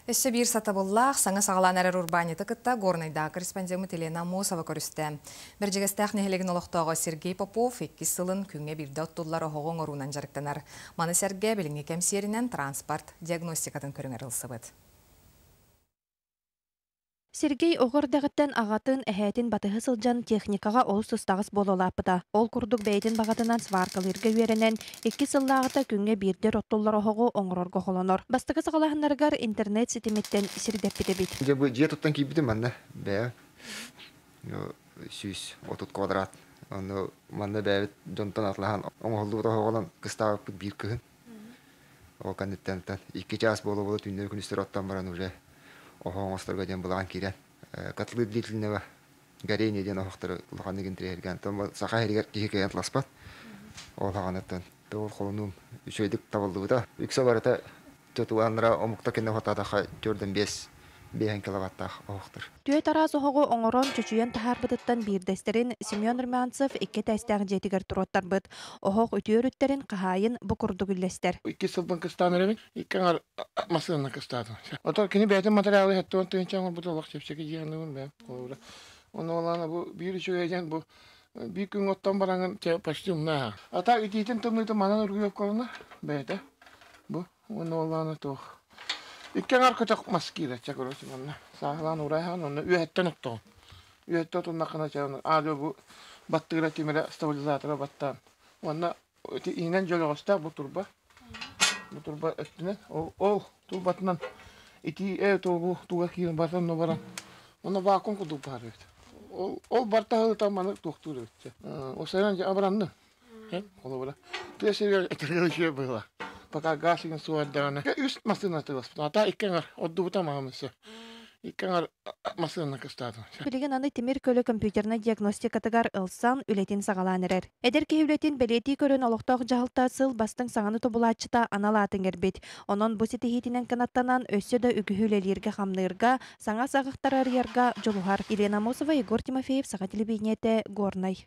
Өссө биир сатабыллаах, саҥа саҕалаан эрэр урбаанньыты кытта Горнайдааҕы корреспондеммыт Елена Аммосова көрүстэ. Бэрдьигэстээх нэһилиэгин олохтооҕо Сергей Попов иккис сылын күҥҥэ биирдэ оттуллар оһоҕу оҥоруунан дьарыктанар. Маны сэргэ билиҥҥи кэм сиэринэн транспорт диагностикатын көрүҥэр ылсыбыт. Сергей оҕо эрдэҕиттэн аҕатын, эһээтин батыһа сылдьан техникаҕа олус сыстаҕас буола улааппыта. Ол курдук бэйэтин баҕатынан сваркалыырга үөрэнэн, икки сыллааҕыта күҥҥэ биирдэ оттуллар оһоҕу оҥорорго холонор. Бастакы саҕалааһыннарыгар интернет ситимиттэн сирдэппит эбит. Дьэ бу дьиэ туттан киирбитим манна бэйэм 130 квадрат. Онно манна бэйэбит дьонтон атлаһан оҥоһуллубут оһоҕунан кыстаабыппыт биир кыһын. Ол кэнниттэн 2 чаас буола-буола түүннэри күнүстэри оттон баран уже оһох оҥосторго диэн былаан киирэн котлы длительного горения диэн оһохтору улаханнык интэриэһиргээн саха иһигэр киһи кыайан туласпат. Ол хаҕаныттан ол холонуум үчүгэйдик табыллыбыта. Үксэ барыта тутулааннара омукта кэннэ хотаатахха төрдөн биэс биэһэн киловаттаах оһохтор. Түөрт араас оһоҕу оҥорон, чочуйан таһаарбытыттан биирдэстэрин Семен Румянцев икки этээстээх дьиэтигэр туруоттарбыт. Оһох үтүө өрүттэрин хаһаайын бу курдук үллэстэр. Икки сылбын кыстаан эрэбин, икки аҥар массыынанан кыстаатым. Отон кини бэйэтин материалы 70 тыһыынча оҥорбут олох чэпчэки дии саныыбын бэйэм холобура. Онно олаана бу биир үчүгэй диэн бу биир күн оттон бараҥын почти умнаа. А так итиитин тымныытын манан үргүөп колуна бэйэтэ бу уонна олаана туох. Икки аҥар көтөх мас киирэр чэ короче манна сааһылаан урайхан онно үөһэттэн оттоҕун. Үөһэттэн отуннаххына чэ аадыа бу баттыыра тимирэ стабилизатора баттаан уонна ити иһинэн дьөлөҕөстөөх бу турба бу турба өттүнэн ол ол турбатынан итии э тугу туга киирэн баран баран онно вакуум курдук баар эбит ол ол барта ыта маны туохтуур эбит осайан абыранным холобура тыа сиригэр этэргэ было пока газ игин суордаҕына үс массыына тыгаспыт ата икки аҥар ордубута маамысы икки аҥар массыына кыстаатым. Билигин аны тимир көлө компьютернай диагностикатыгар ылсан үлэтин саҕалаан эрэр. Эдэр киһи үлэтин бэлиэтии көрөн олохтоох дьаһалта сыл бастыҥ саҥаны тобулааччыта анал аатын иҥэрбит. Онон бу ситиһиитинэн кынаттанан өссө да үгүһү үлэлииргэ-хамныырга, саҥа саҕахтары арыйарга дьулуһар. Елена Амосова, Егор Тимофеев, Саха телевидениетэ, Горнай.